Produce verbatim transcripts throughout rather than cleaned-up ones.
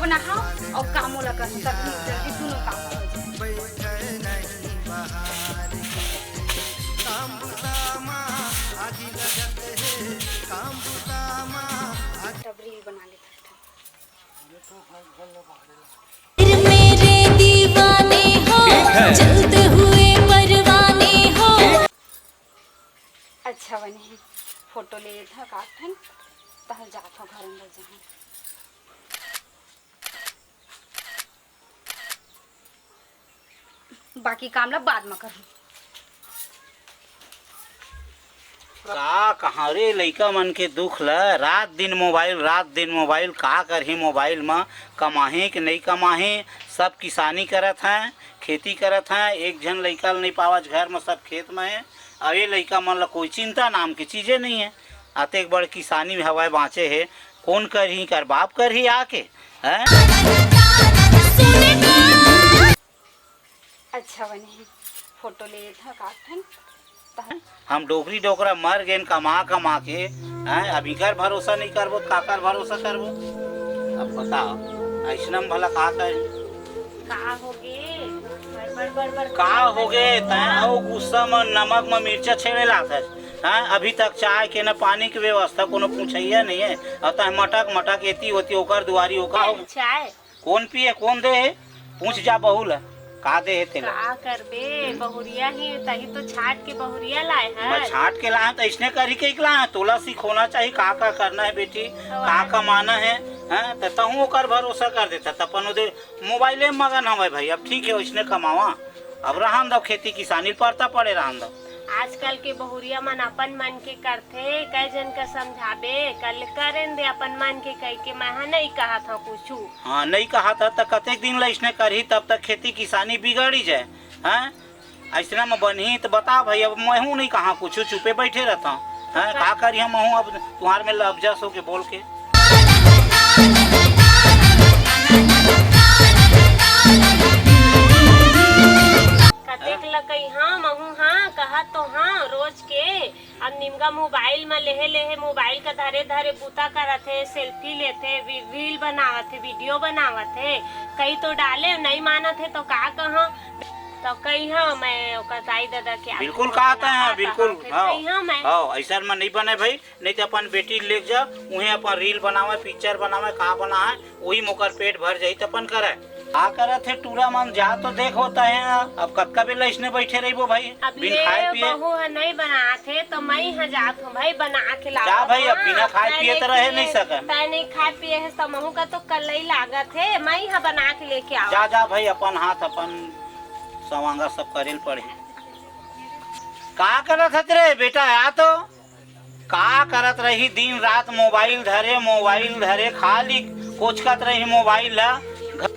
बनाहूं अउ कामो ला करहूं, तब जल्दी दुनों काम हो जाए। तब reel बना लेते हैं। मेरे दीवाने हो, जलते हुए परवाने हो। अच्छा बने हे, फोटो ले लेथव का ठन, तहन जाथव घर अंदर जहाँ। बाकी काम ला बाद म करहूं। का कहाँ रे लइका मन के दुख ल, रात दिन मोबाइल, रात दिन मोबाइल, का करही मोबाइल म, कमाही कि नइ कमाही, सब किसानी करत हैं, खेती करत हैं, एक झन लइका ल नइ पावच घर म, सब खेत म हे। अब ये लइका मन ल कोई चिंता नाम के चीजे नइ हे। अतेक बड़ किसानी में हवय बाँचे हे, कोन करही, कर बाप करही आके, हैं? अच्छा बने हे, फोटो ले लेथव का ठन। हम डोकरी डोकरा मर गेन कमा कमा के, हैं? अब इकर भरोसा नइ करबो त काकर भरोसा करबो? अब बताओ, अइसना म भला का करी? का होगे? बड़, बड़, बड़, बड़ का होगे? तैं अउ गुस्सा म नमक म मिर्चा छेड़े लागथस, हैं? अभी तक चाय के न पानी के व्यवस्था कोनो पूछइया नइ हे, अउ तैं मटक मटक एती ओती ओकर दुआरी ओका हो। चाय? कोन पिए, कोन दे हे? पूछ जा बहू ल, का दे हे तेला? का करबे, बहुरिया ही, तही तो छाट के बहुरिया लाए हस। मैं छाट के लाए हंव, त अइसने करही कहिके लाए हंव। तोला सिखोना चाही, का का करना हे बेटी, का कमाना हे, हैं? त तहूँ ओकर भरोसा कर देथस, त अपन ओदे मोबाइले म मगन हवय भाई। अब ठीक हे, अइसने कमावा। अब रहन दव, खेती किसानी ल परता पड़े रहन दव। आजकल के बहुरिया मन अपन मन के करथे, कई झन का समझाबे, कर ले, करेन दे अपन मन के कहिके, मैं हा नइ कहत हंव कुछु। हाँ, नइ कहत हस त कतेक दिन ल अइसने करही, तब तक खेती किसानी बिगड़ी जाए, हैं? अइसना म बनही त बता भाई, अब मैं हूँ नइ कहा कुछु, चुपे बइठे रहत हंव, हैं? का करिहा महूँ अब तुँहर में लबजस होके बोल के। कतेक ल कहिहां महूं हां, कहत तो हां रोज के। अब निमगा मोबाइल म लेहे लेहे मोबाइल का धरे धरे बूता करत हे, सेल्फी लेथे, वी-, रील बनावत हे, वीडियो बनावत हे। कई तो डाले, नइ मानत हे तो का कहां? तो कहिहां मैं ओकर दाई ददा के आगू बिल्कुल म कहत हंव, बिल्कुल, हां। कहिहां मैं। हां, अइसन म नइ बने भाई। नइ त अपन बेटी ल लेके जा, उहें अपन रील बनावय, पिक्चर बनावय, का बनावय, उही म ओकर पेट भर जाही त अपन करय। का करत हे टूरा मन, जा तो देख होता है। अब कतका बेर अइसने बइठे रहिबो भाई, अब बिन ये खाए पिए। बहू ह नइ बनात हे त मई ह जात हंव भाई, बना के लावत हंव। जा भाई, अब बिना खाए पिए त रहे नइ सकन। तैं नइ खाए पिए हे त महूं का तो कलई लागत हे, मई ह बना के लेके आवत हंव। जा भाई, अपन हाथ अपन सवांगा सब करे ल पड़ही। का करत हस रे बेटा, आ तो। का करत रही दिन रात मोबाइल धरे, मोबाइल धरे, खाली कोचकत रही मोबाइल ला। घ-,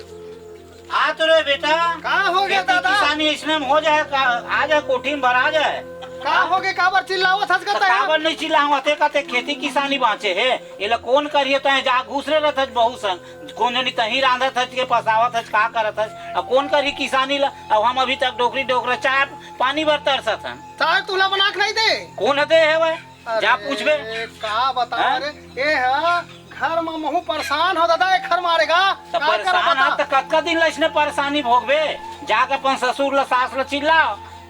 आ तो रे बेटा, का हो गया खेती दादा? किसानी अइसने में हो जाए, का, आ जाए कोठी में भरा जाए। का हो गया, काबर चिल्लावत हस त कतई? काबर नइ चिल्लावत हे, कते खेती किसानी बाँचे हे, एला कोन करिए, तैं जा घुसरे रहत हस बहू संग, कोन जनी तहीं रांधत हस के पसावत हस, का करत हस, अब कोन करही किसानी ला, अब हम अभी तक डोकरी डोकरा चाय पानी बर तरसत हन। चाय तुला बना के नइ दे? कोन ह दे हवय? जा अरे, पूछबे। का बतावं हैं? रे? ए ह, घर म महूं परेशान हंव दादा, एखर मारे गा। त का करंव परेशान बता? हस त कतका दिन ल अइसने परेशानी भोगबे? जाके अपन ससुर ल, सास ल चिल्ला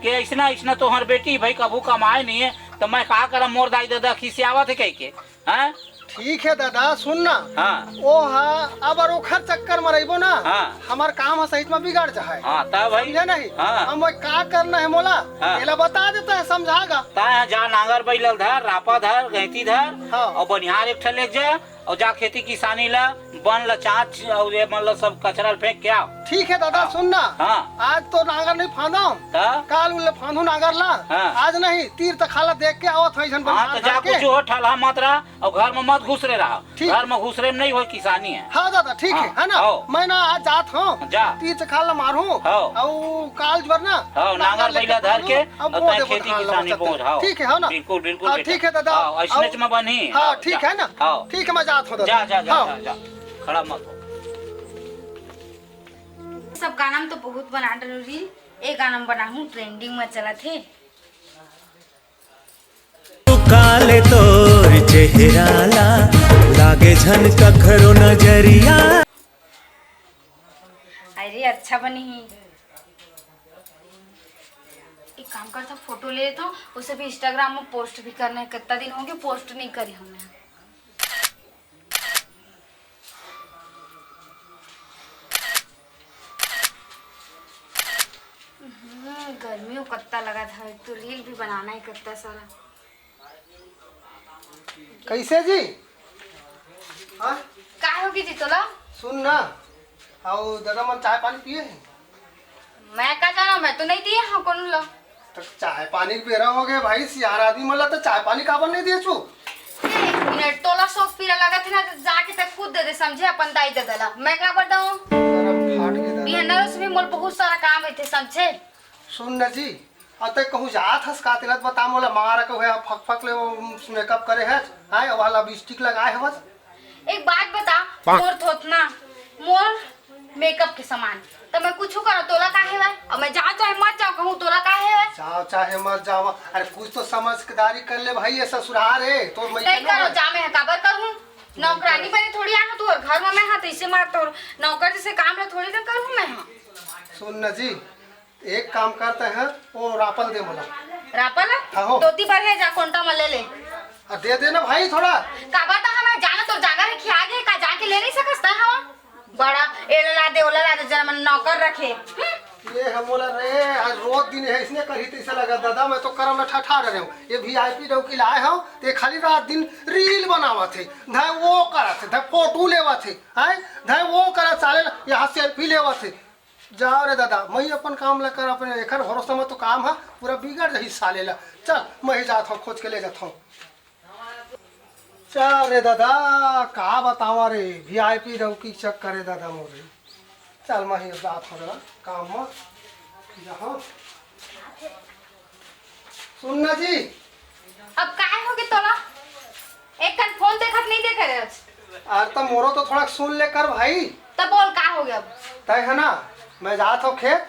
के अइसना, अइसना तोहर बेटी भाई कभू कमाए नइ हे, त मैं का करंव, मोर दाई ददा खिसियावत हे कहिके, हैं? ठीक हे दादा, सुन ना। हाँ। ओ ह, अब ओखर चक्कर म रहिबो ना, हाँ। हमर काम ह सहित म बिगड़ जाय। हाँ, त भाई। समझे नहीं? हाँ। अब मैं का करना हे मोला? हाँ। एला बता देता है, समझा गा। तैं ह जा नांगर बइला ल धर, रापा धर, गैंती धर, हाँ। अउ बनिहार एक ठन लेके जा, अउ जा खेती किसानी ला, बन ला चाँच, अउ ये मन ला सब कचरा ल फेंक के आव। ठीक हे दादा, हाँ। सुन ना। हाँ। आज तो नांगर नइ फांदंव। त? काल उले फांदहूं नांगर ला। हाँ। आज नहीं, तीर तखार ला देख के आवत हंव, अइसन हाँ, बनिहार त जा धर के। कुछु हो, ठलहा मत रह। अउ घर म मत घुसरे रहा। ठीक। घर म घुसरे म नइ होय, किसानी हे। हाँ दादा, ठीक हे, हाँ, हे ना? हाँ। मैं ना आज जात हंव। जा। तीर तखार ल मारहूं। हाँ। अउ काल जुवर ना, हाँ, नांगर बइला धर के, अब अउ बोर तैं देबो खेती धान ल किसानी बचत बोर, हे। हाँ। ठीक हे, हाँ ना? बिल्कुल, बिल्कुल हाँ, बेटा। ठीक हे दादा। हाँ, अइसनेच म बनही। हाँ, हाँ, ठीक जा। हे ना? हाँ। ठीक हे, मैं जात हंव दादा। जा, जा, जा, हाँ। जा, जा। खड़ा मत हो। सब गाना म तो बहुत बना डरे रही, ए गाना म बनाहूं, trending म चलत हे। काले तोर चेहरा ला, लागे झन कखरो नजरिया। अच्छा बनी ही। एक काम करता, फोटो ले लेता हूँ, उसे भी Instagram में पोस्ट भी करना है। कितना दिन हो गए पोस्ट नहीं करी हूँ मैं। हम्म, गर्मी हो कत्ता लगा था, एक तो रील भी बनाना है कत्ता सारा। कैसे जी? हाँ? काय होगी जी तोला? सुन ना, अउ दादा मन चाय पानी पिए हैं? मैं का जाना, मैं तो नहीं दिए हाँ कोनो ला। तो चाय पानी के बेरा हो गए भाई, सियान आदमी मन ला तो चाय पानी काबर नहीं दिए छू? एक मिनट, तोला शौक पीला लगा थे ना, तो जाके तक खुद दे दे, समझे, अपन दाई दे देला। मैं काबर दऊँ? अरे फाट गए दादा। बिहान उसमें मोर बहुत सारा काम है थे, समझे। सुन ना जी, अब तक कहूँ जात हस का, तेला बता मोला, मारा के हुआ फक फक ले वो मेकअप करे है, आए वाला लिपस्टिक लगाए हवस। एक बात बता, मोर थोथना, मोर मेकअप के सामान, तो मैं कुछ करो तोला का हेवय? अब मैं जाओ चाहे मत जाओ, कहूँ तोला का हेवय? जाओ चाहे मत जाओ, अरे कुछ तो समझदारी कर ले भाई, ये ससुराल है तो मैं नहीं करो, जा मैं काबर करूँ? नौकरानी बने थोड़ी आ तू, और घर में मैं हाँ तो इसे मार तो नौकर जैसे काम ला थोड़ी ना करूँ मैं हाँ। सुन ना जी, एक काम करते हैं, वो रापल दे मोला। रापल? हाँ हो। धोती पर है, जा कोंटा में ले ले। आ, दे देना भाई थोड़ा। काबर ता हमें जाना तो जागा है, खिया गए का, जाके ले नहीं सकस ता हम। बड़ा एला ला दे, ओला ला दे, जरा मन नौकर रखे। हम्म। ये हम बोला रे, आज रोज दिन है इसने करी तैसे लगा दादा, मैं तो करम में ठठा रहे हूँ। ये वीआईपी डौकी लाए हो, ते खाली रात दिन रील बनावत है, धाय वो करत है, धाय फोटो लेवत है, हैं, धाय वो करत साले ला, यहाँ सेल्फी लेवत है। जाओ रे दादा, मैं अपन काम ला कर, अपने एकर भरोसा में तो काम है, पूरा बिगड़ जाही साले ला। चल, मैं ही जात हूँ, खोज के ले जात हूँ। चल रे दादा, का बतावा रे, वीआईपी डौकी चक्कर रे दादा मोरे। चल, मैं ही जात हूँ जरा काम में। जहाँ सुन ना जी। अब काय हो गए तोला? एक कन फोन देखत नहीं देखे रे आज। अरे तो मोरो तो थोड़ा सुन ले कर भाई। तब बोल का हो गया अब? तय है ना, मैं जात हूँ खेत,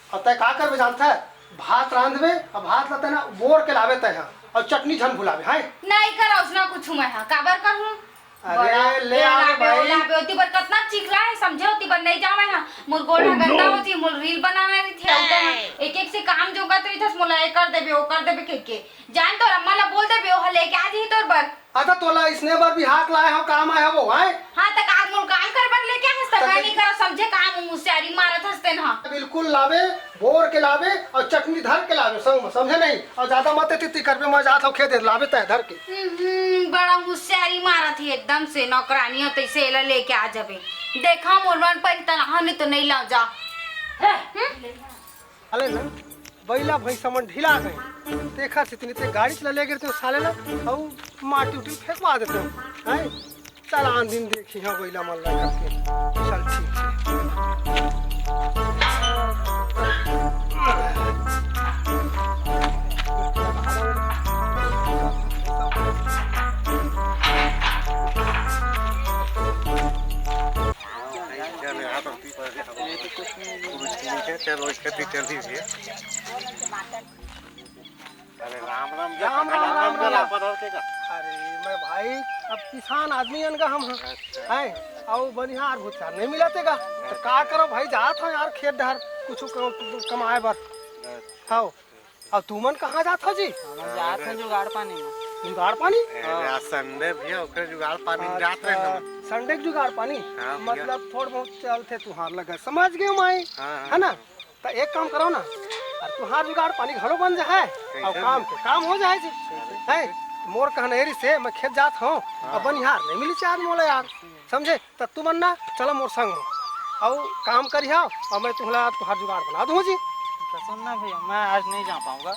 और तय का करबे जानता है, भात रांधबे, और भात ला तय ना बोर के लाबे तय है, और चटनी झन भुलाबे, हैं? नहीं करो उसना कुछ मैं हाँ, काबर करूँ? अरे, ले आवे भाई। ओती बर कतना चिकला है, समझे? ओती बर नहीं जावे ना। मोर गोड़ हा गंदा हो जी, मोर रील बनाना रही थे, उधर एक एक से काम जो करत रही थस, मोला ए कर देबे, ओ कर देबे कह के। जान तोर अम्मा ला बोल देबे, ओ हा लेके आ जी तोर बर। अच्छा, तोला इसने बर भी हाथ लाए हो, काम आए हो वो, हैं? हाँ, तक आज मोर काम कर बर लेके आ हस, तक मैं नहीं करो, समझे? काम मुसियारी मारत हस तेन हा। बिल्कुल लाबे, बोर के लाबे और चटनी धर के लाबे संग में, समझे नहीं? और ज्यादा मत तित्ती करबे, मैं जात हूँ खेत, लाबे तय धर के। हम्म, बड़ा होशियारी मारत ही एकदम से, नौकरानी हो तैसे एला लेके आ जाबे। देखा मोर मन पर तनहा नहीं तो नहीं लाओ जा। हम्म? अले ना, बैला भैंसा मन ढिला गए। देखा से इतनी ते गाड़ी चला ले गए तो साले ना, और माटी उटी फेंकवा देते हैं। चल आन दिन देखी हाँ बइला मन ला करके। चल ठीक है। चलो इसका डिटेल दीजिए। अरे राम राम राम राम राम राम। अरे मैं भाई अब किसान आदमी अन का हम हैं। अउ बनिहार भुचार नहीं मिलत हे का। तो का करो भाई, जात हो यार खेत डहर कुछ कमाए बर। हाँ। अउ तुमन कहाँ जात हो जी? हमन जात हन जुगाड़ पानी में। जुगाड़ पानी? अरे आज संडे भैया, ओकरे जुगाड़ पानी में जात रहे हमन। संडे के जुगाड़ पानी? हाँ भैया। मतलब थोड़ बहुत चलथे तुहार लगा, समझ गए मैं। हाँ, हाँ। है ना? त एक काम करो ना, अउ तुहार जुगाड़ पानी घलो बन जाए, अउ काम के काम हो जाए जी। हैं, मोर कहना एरी से मैं खेत जात हूँ, अउ बनिहार नहीं मिली चार मोला यार, समझे? त तुमन ना चलो मोर संग में, अउ काम करिहा, अउ मैं तुहला तुहार जुगाड़ बना दूँ जी। तो सुन ना भैया, मैं आज नहीं जा पाऊँगा।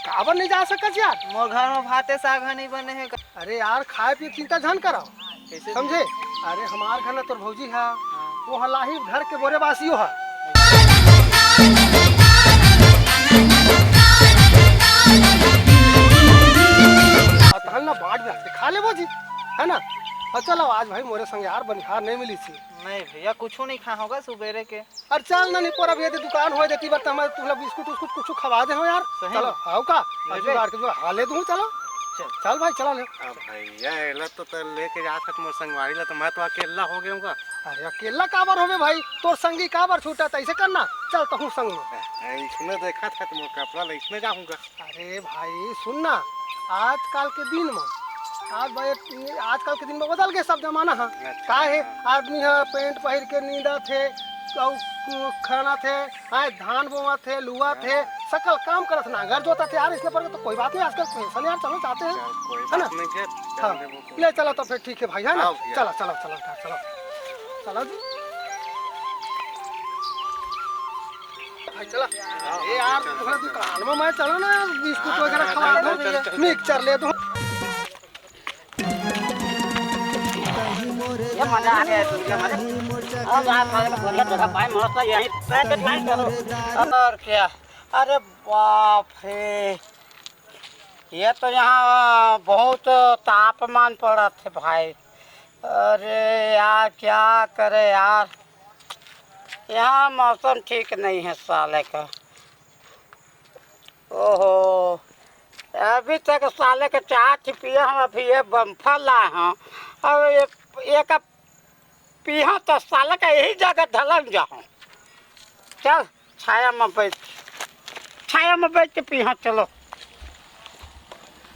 काबर नहीं जा सकत यार? मोर घर में भाते साग नहीं बने है। अरे यार, खाए पिए के चिंता झन करो। कैसे समझे? अरे हमार घर ना तोर भौजी हा, हाँ। वो हलाही घर के बोरे बासियो हा। अउ तहन ना बांट में खा लेबो जी, है ना? अउ चलो आज भाई मोरे संग यार बनिहार नहीं मिली थी। नहीं भैया, कुछ नहीं खा होगा सुबेरे के। अरे चल ना निपोर, अब ये दे दुकान होय देती बर त मैं तुला बिस्कुट उस्कुट कुछ खवा दे हो यार। सही चलो में? आओ का? लेबे? जुगाड़ के जुगाड़ हाँ ले दूँ, चलो। चल, चल भाई, चला ले। अब भैया, एला तो, तो लेके जात हस मोर संगवारी ला, तो मैं तो अकेला हो गया हूँ। अरे, अकेला काबर होबे भाई, तोर संगी काबर छूटा, त ऐसे करना, चल तहूँ संग में। ए, इसने देखा था तो मोर कपड़ा ले इसने जाऊंगा। अरे भाई, सुन ना, आजकल के दिन में, आज भाई, आजकल के दिन में बदल गए सब जमाना, हाँ। अच्छा। का है, आदमी ह पैंट पहिर के नींदत हे, अउ खाना थे, आए धान बोवत हे, लुवत हे, सकल काम करत हे, नांगर जोतत हे यार, इसने पर तो कोई बात नहीं, आजकल फैशन यार, चलो जाते हैं, चल, कोई है ना? बात नहीं है, हाँ, चल देबो कोई। ले चला तो फिर ठीक है भाई, है ना? हाँ भैया। चला, चला, चला, चला, चला, चला जी। भाई चला। हाँ, ए यार, चल, थोड़ा चल, चल। दुकान में मैं चला ना, बिस्कुट हाँ, वगैरह हाँ, खवा चल, दो, चल, चल, चल। मिक्सचर ले दो। ये मजा आ गया है दुनिया में। अब आप खाने में बोलना तो भाई, मस्त है यहीं पे तो ट्राई करो। और क्या? अरे बाप रे, ये तो यहाँ बहुत तापमान पड़त है भाई। अरे यार, क्या करे यार, यहाँ मौसम ठीक नहीं है साले का। ओहो, अभी तक साले के चाय थी पिए हम, अभी ये बम्फर लाए हैं। अब ये, ये का पीहा तो साले का यही जगह ढलन जाऊँ। चल, छाया में बैठ, छाया में बैठ के पीहा, चलो।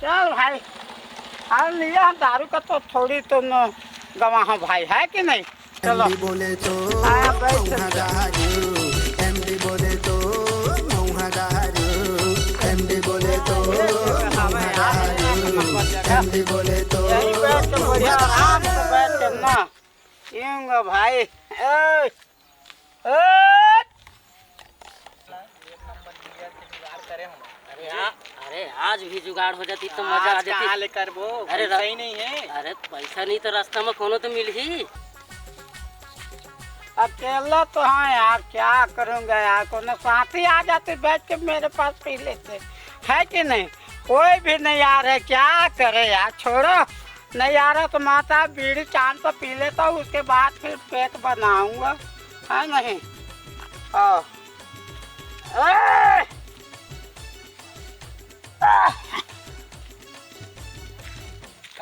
चल भाई, अरे लिया दारू का तो थोड़ी तो न गवा हो भाई, है कि नहीं? चलो। एमडी बोले तो हाँ, बैठ मऊहा सकते। दारू, एमडी बोले तो मऊहा दारू, एमडी बोले तो मऊहा दारू, एमडी बोले तो यहीं बैठ के बढ़िया आराम से बैठ के ना पीऊंगा भाई। ए, ए, अरे आ, अरे आज भी जुगाड़ हो जाती तो मजा आ आज जाती। कहाँ ले करबो? अरे पैसा रा- ही नहीं है। अरे पैसा नहीं तो रास्ता में कोनो तो मिल ही। अकेला तो हाँ यार, क्या करूँगा यार, कोनो साथी आ जाते बैठ के मेरे पास पी लेते, है कि नहीं? कोई भी नहीं आ रहे, क्या करे यार, छोड़ो। नहीं आ रहा तो माता बीड़ी चांद तो पी लेता हूँ, उसके बाद फिर पेट बनाऊंगा, है नहीं? हाँ। ए!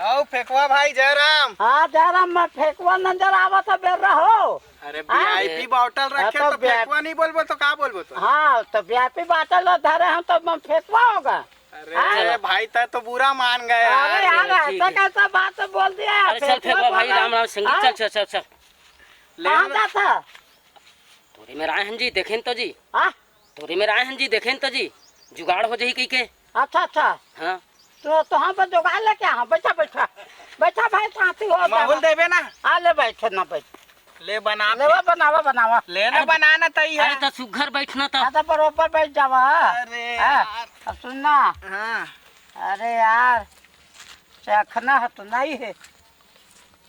आओ फेंकवा भाई जयराम। हाँ जयराम, मैं फेंकवा नजर आवा था बेर रहो। अरे हाँ? वीआईपी बॉटल हाँ, रखे तो तो वी आई पी फेंकवा नहीं बोलबो तो का बोलबो तो? हाँ, तो वीआईपी बॉटल धरे हम तो मैं फेंकवा होगा। अरे हाँ? भाई, तै तो बुरा मान गया अरे यार। यार, ठीक ऐसा है। कैसा बात बोल दिया? अरे चल फेंकवा फेंकवा भाई, बोला। राम राम संगीत, हाँ? चल, चल, चल, चल। ले कहाँ ना। जाता? तोरे मेर आए हन जी, देखेन तो जी। हाँ? तोरे मेर आए हन जी, देखेन तो जी। जुगाड़ हो जाही कहिके। अच्छा, अच्छा। हाँ। तो, तो हम पर जुगाड़ लेके आ, बैठा, बैठा। बैठा भाई, शांति हो जा। माहौल देबे ना। आ ले, बैठ ना, बैठ। ले बना लेवा, बनावा, बनावा। ले ना, अरे, बना ना तई है। अरे, तो सुघर बैठना तो। हाँ, तो बरोबर बैठ जावा। अरे हाँ, यार। अब सुन ना। हाँ। अरे यार, चखना है तो नहीं है।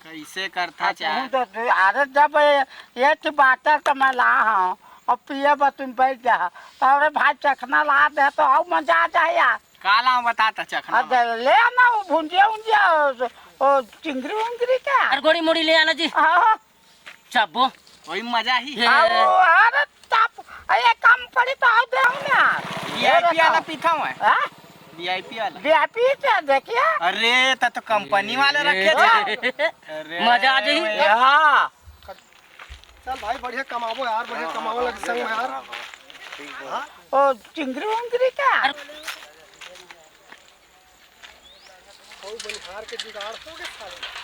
कैसे करथा आ, चाय? तू तो, अरे, जब ये, ये थी बाटल तो मैं ला हूँ, अब पिए बा तुम बैठ जा। तो अरे भाई, चखना ला दे तो और मजा आ जाए यार। का लाऊं बता त चखना अब में? ले आना वो भुंजिया उंजिया, ओ, ओ, चिंगरी उंगरी का। अरे गोड़ी मोड़ी ले आना जी। हाँ। चाबो। वही मजा ही। हे। आओ, अरे ताप, ये कम पड़ी तो आओ दे हूँ ना। वीआईपी वाला पीता हूँ मैं। हाँ? वीआईपी वाला। वीआईपी से देखिए। अरे, त तो कंपनी वाले रखे थे। अरे, मजा आ जाई। भैया। हाँ। चल भाई, बढ़िया कमाबो यार, बढ़िया हाँ, कमाबो हाँ, लगे संग में यार। हाँ, हाँ, ठीक है। हाँ? ओ, चिंगरी उंगरी का? अरे। ओ, बनिहार के जुगाड़ हो गए साले।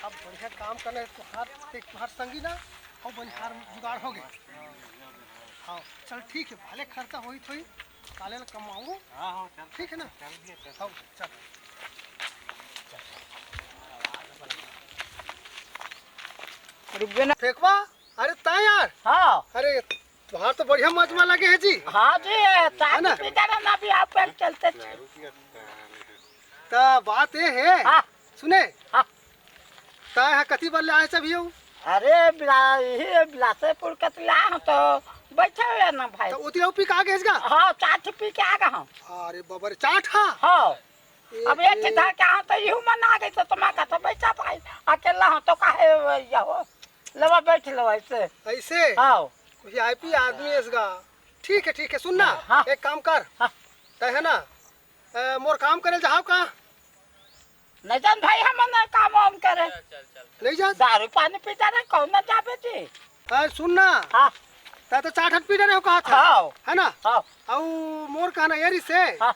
अब बढ़िया काम करना है, तुहार, ते, तुहार संगी ना, ओ, बनिहार जुगाड़ हो गए। हाँ, चल ठीक है, भले खर्चा होई थोई, काले ला कमाऊंगा। हाँ, हाँ, चल, ठीक है ना? चल भी, चल। हाँ, चल। रुकबे ना। फेंकवा, अरे ता यार। हाँ। अरे, तुहार तो बढ़िया मजमा लगे है जी। हाँ जी, है ना? चाय पी जाना ना, अभी आप पेट चलते थे। त बात ये है, हाँ। सुने? हाँ। तै ह कति बर ले आए सब यू? अरे, बिला-, यही बिलासपुर कति ले आए हूँ तो बैठे हुए ना भाई। तो उतरे पी के आ गए इसका? हाँ, चाट पी के आ गए हम। अरे बाबा रे, चाट हा? हाँ। ए, अब ये ए। चिधा क्या हो तो यू मन आ गए तो तुम्हारा कहता बैठा भाई, अकेला हो तो काहे यहो? लेवा बैठ लो ऐसे। ऐसे? हाँ। वीआईपी आदमी है इसका। ठीक है, ठीक है, सुन ना, हाँ। एक काम कर। हाँ। तै है ना, अ, मोर काम करे ल जाहव का? नहीं जान भाई, हमन ना काम वाम करे। नहीं जान? दारू पानी पीता रहे, कौन ना जाबे जी? अरे सुन ना। हाँ। तैं तो चार ठन पी डरे हो कहा था। हाँ। है ना? हाँ। अउ मोर कहना ये रिसे। हाँ।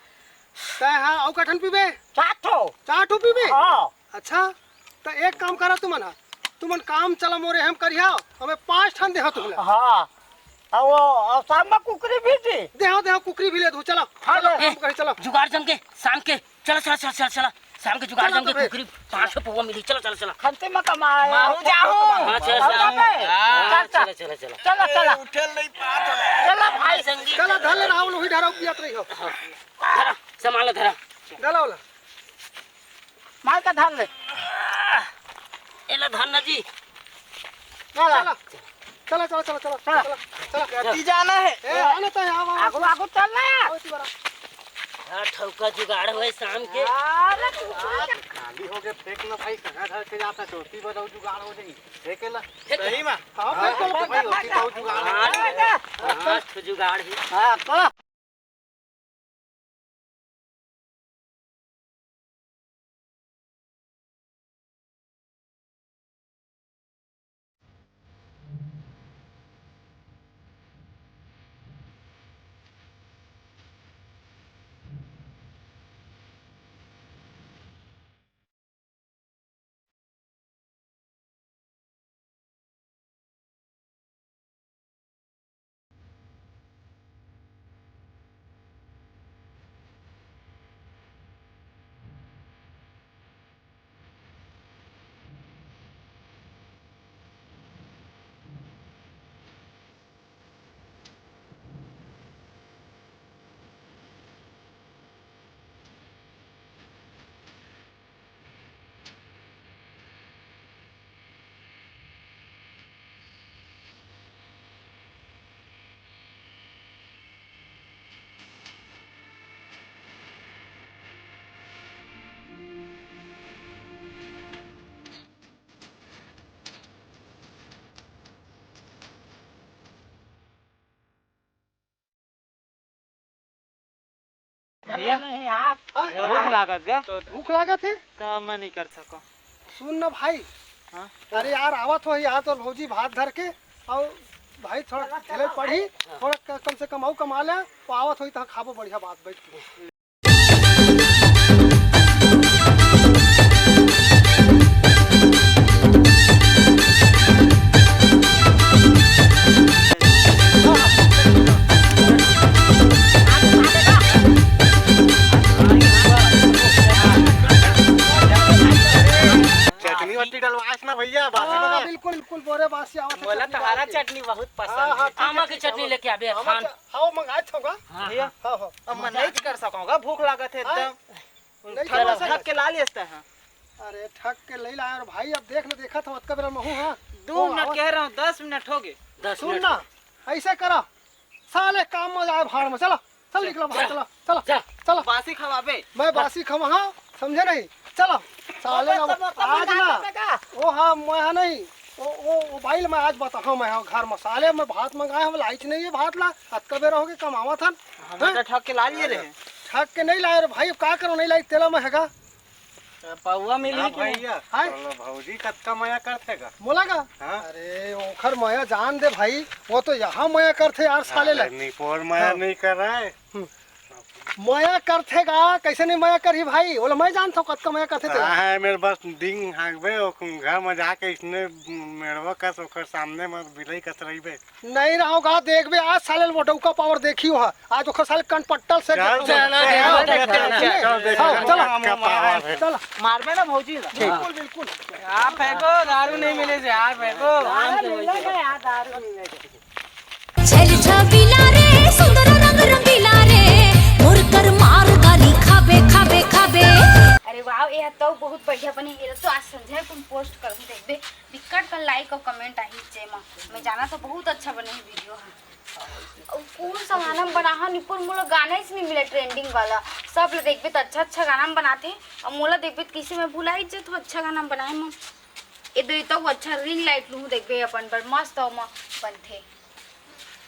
तैं हाँ, अउ कठन पीबे? चार ठो। चार ठो पीबे? हाँ। अच्छा, त एक काम करा तुमन हा, तुमन काम चला मोरे हम करिहा, हमें पाँच ठन देहा तुमन ला। हाँ, अउ, अउ शाम में कुकरी भी दी। देहा, देहा, कुकरी भी ले दू, चला। हाँ, चला, ले। काम करी, चला। जुगाड़ जम के, शाम के, चला, चला, चला, चला, चला। शाम के जुगाड़ चला जम तो के फिर। कुकरी पाँच सौ पौवा मिली, चला, चला, चला। खंती में कमाए। मारू जाहूँ। हाँ, चला, और चला। कहाँ पे? हाँ, चल, चल। चला, चला, चला। चला, चला। ए, उठे नहीं पात हो। चला भाई संगी। चला, धर ले राहुल, वही ढारा पियात रही हो। हाँ, धरा, सामान ला धरा। डाला वाला। मार के धर ले। एला धर ना जी। चला। चला। चला, चला, चला, चला, चला। चला, चला। गति जाना है। ए, आने तो यहाँ, वहाँ। आगू, आगू चल ना यार। आओ, इसी बार। हाँ, ठौका जुगाड़ होए शाम के। अरे, तू यार, खाली हो गए, फेंक ना भाई, कहाँ धर के जाता, चोटी बजाओ, जुगाड़ हो जाएगी। फेंक ला। फेंक। सही में? हाँ, हाँ, फेंक ला। भाई, ओटी पाऊ जुगाड़ हो जाएगी। हाँ, पाँच ठो जुगाड़ है। हाँ, तो। भैया, भूख लागत गा। तो भूख लागत है? तो मैं नहीं कर सको। सुन ना भाई। हाँ? अरे यार, आवत हो यार, तोर भौजी भात धर के, अउ भाई थोड़ा खेले पड़ी, थोड़ा क-, कम से कम अउ कमा ले, वो आवत होई त खाबो बढ़िया बात बैठ के। चटनी वटनी डलवाएस ना भैया, बासी हाँ, बना। बिल्कुल, बिल्कुल, बोरे बासी आवत है मोला चटनी तहारा डाल के। चटनी बहुत पसंद हाँ, हाँ, है। ठीक है, आमा की ठीक है, चटनी हाँ। लेके आबे, आमा खान। के, हाँ, वो मंगाए थे होगा। हाँ, भैया, हाँ। हाँ, हाँ। अब मैं नहीं कर सकूंगा, भूख लागत है हाँ? एकदम। नहीं ठग, कर ठग सकते। के ला लिया था, हाँ। अरे, ठग के ले लाए और भाई, अब देख ना, देखा था, अतका बेरा महू, हाँ। दो वो मिनट आवत कह रहा हूँ, दस मिनट हो गए। दस सुन मिनट ना, हो गए। ऐसे करा, साले काम में जाए भाड़ में, चला, चल निकला बाहर, चला, चला, चला। चला। बासी खवाबे। मैं बासी खवाहा, समझे नहीं? चला, साले ना, तब, तब आज ना, ओ हाँ, मैं हाँ नहीं, ओ, ओ, ओ भाई, मैं आज बताहा, मैं हाँ घर में, साले मैं भात मंगाए हम, लाइच नहीं है भात ला, अतका बेरा हो गए कमावत हन। हम तो ठग के ला लिए रहे। ठग के नहीं लाए रे भाई, अब का करो, नहीं लाई, तेला में हैगा। पौवा मिली हाँ कि नहीं? भैया, हाय। चलो भौजी कतका मया करथे गा? मोला गा? हाँ। अरे, ओखर मया जान दे भाई, वो तो यहाँ मया करथे यार साले ला। अरे, निपोर मया हाँ। नहीं कर रहा है। हम्म। मया करथे गा, कैसे नहीं मया करही भाई? ओला मैं जानथव कतका मया करथे तेला। हाँ, है मेरे बस डिंग हाँकबे, ओ घर में जाके इसने मेड़वा कस ओखर सामने में बिलई कस रहिबे। नहीं रहो गा, देखबे आज साले वो डौका पावर देखी हो। आज ओखर साले कनपट्टल से चल, देखो। चल, चल, चल, चल, चल, चल, चल, चल, चल, चल, चल, चल। मारबे ना भौजी ला। बिल्कुल, बिल्कुल। आप फेंको, दारू नहीं मिले से, आप फेंको। दारू मिले से, यार, दारू मिले से। छेल छबीला रे, सुंदर रंग रंगीला रे, मोर कर मार गारी खाबे, खाबे, खाबे। अरे वाह, ये तो बहुत बढ़िया बने। ये तो आज संझा कुन पोस्ट करूँ, देखबे, बिकट का लाइक और कमेंट आही जे मा। मैं जाना तो बहुत अच्छा बने है वीडियो है। अउ कौन सा गाना में बना है निपुण, मोला गाना ही नहीं मिला ट्रेंडिंग वाला। सब ले देखबे तो अच्छा अच्छा गाना में बनाते हैं, और मोला देखबे तो किसी में भुलाई जे तो अच्छा गाना में बनाए में। ये दो तो अच्छा रिंग लाइट लूँ, देखबे अपन पर मस्त हो मा बनथे।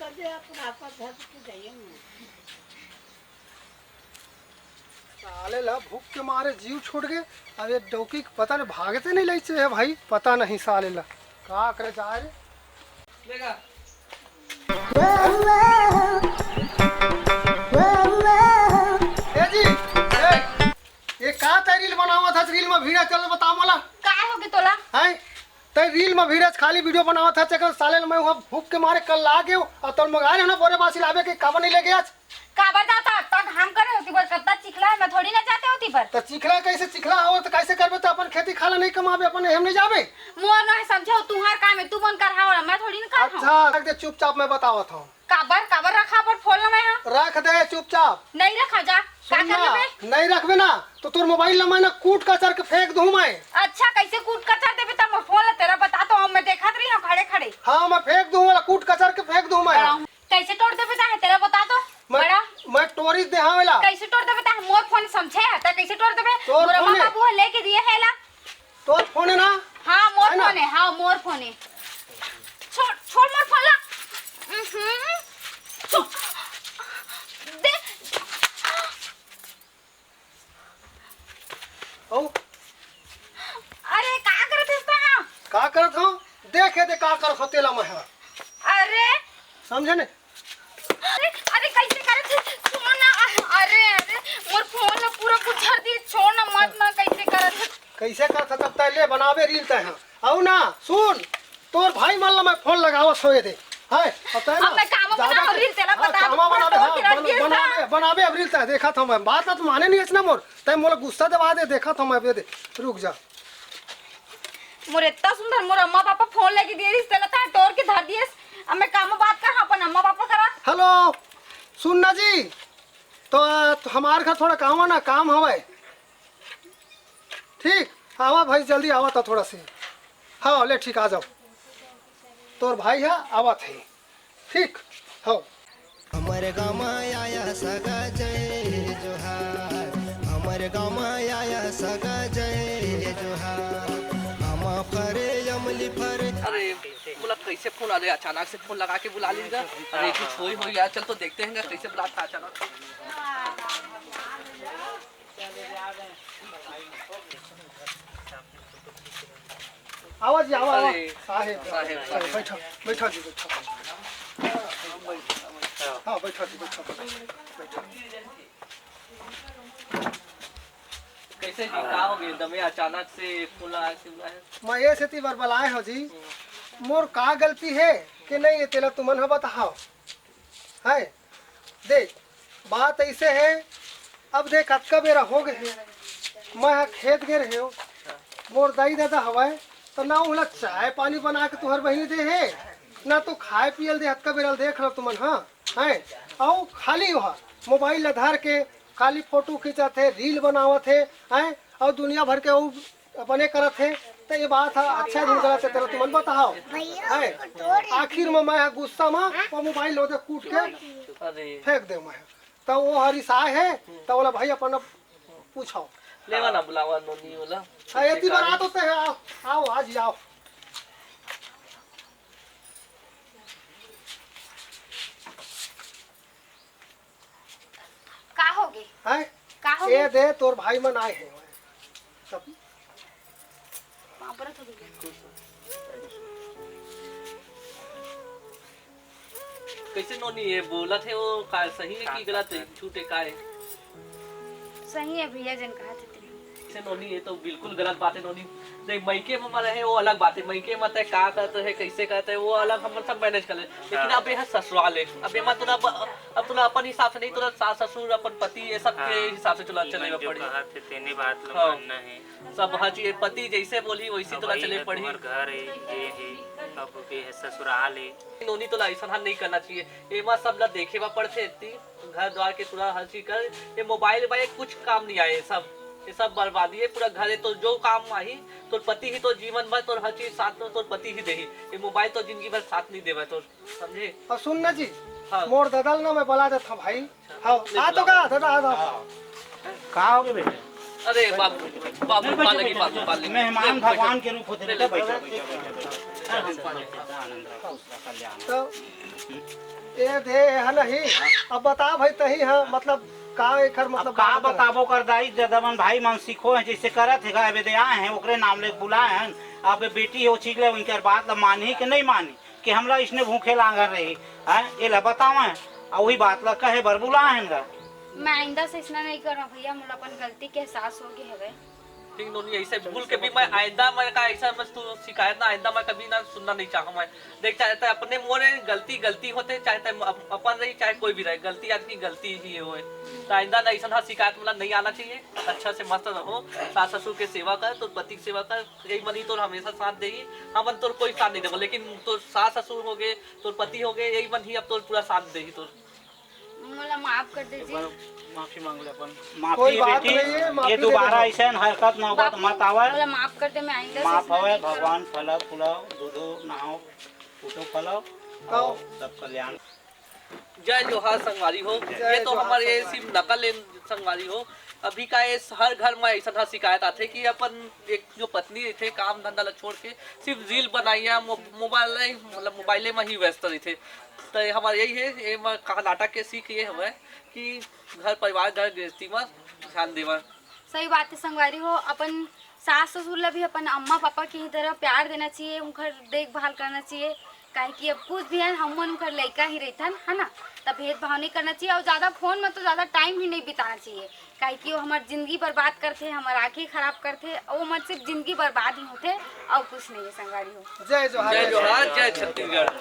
कदे अपन आपस घर के जाइए। साले ला भूख के मारे जीव छूट गे। अब ये डौकी के पता नहीं भागते नहीं लइसे है भाई, पता नहीं साले ला का करे जाए रे। लेगा। ए जी, ए, ये का तै रील बनावत हस? रील में भीड़ चल बता मोला। का हो गे तोला? हैं? तै रील में भीड़ खाली वीडियो बनावत हस, एकर साले ल मैं वहाँ भूख के मारे कल ला गेव और तोर मंगा रहे हो ना बोरे बासी लावे के काबर नहीं लेगे आज? काबर जाता? अतना घाम करे होती बोल, कत्ता चिखला है, मैं थोड़ी ना जाते होती पर। तो चिखला कैसे चिखला हो तो कैसे करबे तो अपन खेती खाला नहीं कमाबे, अपन हम नहीं जाबे। मोर ना समझे हो, तुम्हार काम है, तू मन कर हावड़ा, मैं थोड़ी ना कर अच्छा, रख दे चुपचाप, मैं बतावत हूँ। काबर, काबर रखा पर फोन ला मैं हा? रख दे चुपचाप। नहीं रखा जा। का सुन कर ना, लेबे? नहीं रखबे ना तो तोर मोबाइल ला मैं ना कूट कचर के फेंक दूँ मैं। अच्छा, कैसे कूट कचर देबे तब मोर फोन ला तेरा बता तो, मैं देखत रही हूँ खड़े खड़े। हाँ, मैं फेंक दूँ वाला, कूट कचर के फेंक दूँ मैं। बड़ा हूँ। कैसे तोड़ देबे ताहे तेरा बता तो? मैं, बड़ा। मैं टोरी दे हाँ वाला। कैसे तोड़ देबे ताहे मोर फोन समझे है? तै कैसे तोड़ देबे? तोर मोर फोन अम्मा है। बाबू है लेके दिए है ला। तोर फोन है ना? हाँ, मोर है ना? फोन है, हाँ, मोर फोन है। छोड़, छोड़ मोर फोन ला। उहुं। छोड़। दे। औ? अरे, का करत हस तैं? का करत हँव? देखे दे का करत हँव तेला मैं ह। अरे। समझे ने? अरे, अरे, कैसे करत हस? सुन ना, अरे, अरे, मोर फोन ला पूरा कुचर दिस, छोड़ ना, मत ना, कैसे करत हस? कैसे करत हस? तब तैं ले बनाबे रील तैं ह। अउ ना, सुन, तोर भाई मन ला मैं फोन लगावत हों ये दे। हाय, अब तैं ना, अब मैं कामा ज्यादा बनावत कर-, रील, तेला हाँ, बता कामा दो, बनाबे, तोर हाँ, के बन-, रंजिश बनाबे, था। बनाबे अब रील तैं, देखत हँव मैं, बात ना तो माने नहीं अइसना मोर, तैं मोला गुस्सा देवा दे, देखत हँव मैं, अब ये दे, रुक जा। मोर इतना सुंदर, मोर अम्मा पापा फोन लेके दिए रहिस, तेला तैं टोर के धर दिएस। अब मैं कामा बात कर, हाँ, अपन अम्मा पापा करा। हेलो, सुन ना जी, तो, तो हमार घर थोड़ा काम है ना, काम हवय। ठीक, आवा भाई, जल्दी आवा तो थोड़ा से। हाँ, ले ठीक, आ जाओ। तोर भाई है, आवत है। ठीक, हाँ। हमर गाँव म आया सगा जय जोहार, हमर गाँव म आया सगा जय जोहार, हम फरे अमली फरे। अरे, बोला कैसे फोन आ गया, अचानक से फोन लगा के बुला लीजिएगा। अरे, कुछ होई होई यार, चल तो देखते हैं कैसे बुलाता अचानक। आवा जी, आवा, आवा। अरे, साहेब, साहेब, साहेब, साहेब। बैठा, बैठा जी, बैठा। हाँ, बैठा जी, बैठा, बैठा। कैसे जी, का हो गए? दमे अचानक से फोन लगा के बुलाए? मैं ये सेती बरबलाए हँव जी। हम्म। मोर का गलती है कि नहीं, ये तेला तुमन ह बताओ। है, देख, बात ऐसे है, अब देख, अतका बेरा हो गए हे, मैं ह खेत गे रहे हँव, मोर दाई ददा हवय, तो ना ओला चाय पानी बना के तुँहर बहिनी दे हे, ना तो खाए पिए ल दे, अतका बेरा ल देख लो तुमन, हाँ, हैं, अउ खाली ओहा मोबाइल ला धर के खाली फोटो खींचत हे, रील बनावत हे, हैं, अउ दुनिया भर के अउ अपने करत हे, त ये बात ह अच्छा हे धुन गलत हे, तेला तुमन बताओ। हैं? आखिर म मैं ह गुस्सा म वो मोबाइल ओदे कूट के अरे। फेंक देव मैं ह। त वो ह रिसाए हे, त ओला भाई अपन पूछो। लेवा ना बुलावा नोनी ओला। हाँ, एती बर आ तो ते, आओ, आओ, आज ही आओ। का होगे? हैं? का होगे? ए दे, तोर भाई मन आए हे। सब पाँव परत होगे। कैसे नोनी, ये बोलत हे, वो का सही हे कि गलत हे, झूठ हे, का हे? सही हे भैया, जेन कहा थे तेन। से नोनी, ये तो बिल्कुल गलत बात हे नोनी। देख, मइके में रहे, वो अलग बात हे, मइके में तय का करत हे, कैसे करत हे, वो अलग, हम सब मैनेज कर ले। लेकिन हाँ। अब ये ससुराल हे, अब ये मत तोला ब-, अब तोला अपन हिसाब से नहीं, तोला सास ससुर, अपन पति, ये सब के हाँ। हिसाब से तोला चले बर पड़ी। कहा थे, तेने बात लो हाँ। मानना हे। सब हर चीज, पति जैसे बोली, वैसे अब तोला भाई चले है, पड़ी। तुम्हार घर हे, ये हे, अब ये हे ससुराल हे। नोनी, तोला ऐसा नहीं करना चाहिए, ये बात सब ला देखे बर पड़थे, इतनी घर द्वार के पूरा हर चीज कर, ये मोबाइल भाई कुछ काम नहीं आए, ये सब, ये सब बर्बादी हे। पूरा घर हे तो जो काम आही, तोर पति ही तो जीवन भर, तोर हर चीज साथ में तोर पति ही देही। ये मोबाइल तो जिंदगी भर साथ नहीं देवे तोर, समझे? अउ सुन ना जी, हाँ। मोर ददा ल ना मैं बला देत हँव भाई। हाँ, आ तो का, ददा, आ, आ। का होगे बेटा? अरे बाबू, बाबू, नहीं, बैठो, पालगी, बैठो, बाबू, बैठो। पालगी। मेहमान बैठो, भगवान बैठो। के रूप होथे, ले, बेटा, ले, बैठो, ले। बैठो, बैठो, बैठो। हाँ, हाँ, हाँ, आनंद रहो, खुश रहो, कल्याण रहो। तो ए दे, ए ह नहीं। अब बता भाई, तही ह, मतलब, का एखर अब मतलब का का बताबो कर दाई, ददा मन भाई मन सीखो हैं, जैसे करत हे गा, एबे दे आए हैं, ओकरे नाम ले बुलाए हैं। अब बेटी हो चीज ले, उनकर बात ला मानही कि नहीं मानही, कि हमला इसने भूखे लांगर रही, हैं, ये ला बतावे, और वही बात ला कहे बर बुलाए हैं गा। मैं आइंदा से इसना नहीं करव भैया, मोला अपन गलती के एहसास हो गए हवे। ठीक नोनी, ऐसे भूल के भी मैं आइंदा, मैं का ऐसा मैं तू शिकायत ना, आइंदा मैं कभी ना सुनना नहीं चाहूँ मैं। देख, चाहे तो अपने मोरे गलती, गलती होते, चाहे तो अप-, अपन रही, चाहे कोई भी रहे, गलती आदमी गलती ही होए। तो आइंदा ना ऐसा ना शिकायत मतलब नहीं आना चाहिए। अच्छा से मस्त रहो, सास ससुर के सेवा कर, तोर पति के सेवा कर, यही मन ही तोर हमेशा साथ देही। हमन तोर कोई साथ नहीं देबो, लेकिन तोर सास ससुर हो गए, तोर पति हो गए, यही मन ही अब तोर पूरा साथ देही तोर। मोला माफ कर दे जी। माफी मांग ले अपन। माफी कोई बात बेटी, नहीं है, माफी ये दे दोबारा देना। ऐसे हरकत नौबत बापू, मत आवे। मोला माफ कर दे, मैं आइंदा से माफ ऐसा हवे, नहीं करूँ। भगवान फला फुलाओ, दूधो नहाओ, फूटो फलाओ, आओ। और सब कल्याण। जय जोहार संगवारी हो। जय ये तो जोहार हमारे संगवारी। सिर्फ नकल है संगवारी हो। अभी का ये हर घर में ऐसा शिकायत आथे कि अपन एक जो पत्नी रहिथे काम धंधा ला छोड़ के सिर्फ रील बनाइया, मो-, मोबाइल, मतलब मोबाइले में ही व्यस्त रहिथे। तो ये हमारा यही है, ये म-, कहा नाटक के सीख ये हवे कि घर परिवार, घर गृहस्थी में ध्यान देवा। सही बात है संगवारी हो, अपन सास ससुर ला भी अपन अम्मा पापा की ही तरह प्यार देना चाहिए, उनकर देखभाल करना चाहिए, काहे कि अब कुछ भी है, हम मन उनकर लइका ही रहिथन, है ना? तब भेदभाव नहीं करना चाहिए और ज्यादा फोन में तो ज्यादा टाइम ही नहीं बिताना चाहिए, काहे कि वो हमार जिंदगी बर्बाद करथे, हमार आंखें खराब करथे, और वो मन सिर्फ जिंदगी बर्बाद ही होथे और कुछ नहीं है संगवारी हो। जय जोहार। जय जोहार, जय छत्तीसगढ़।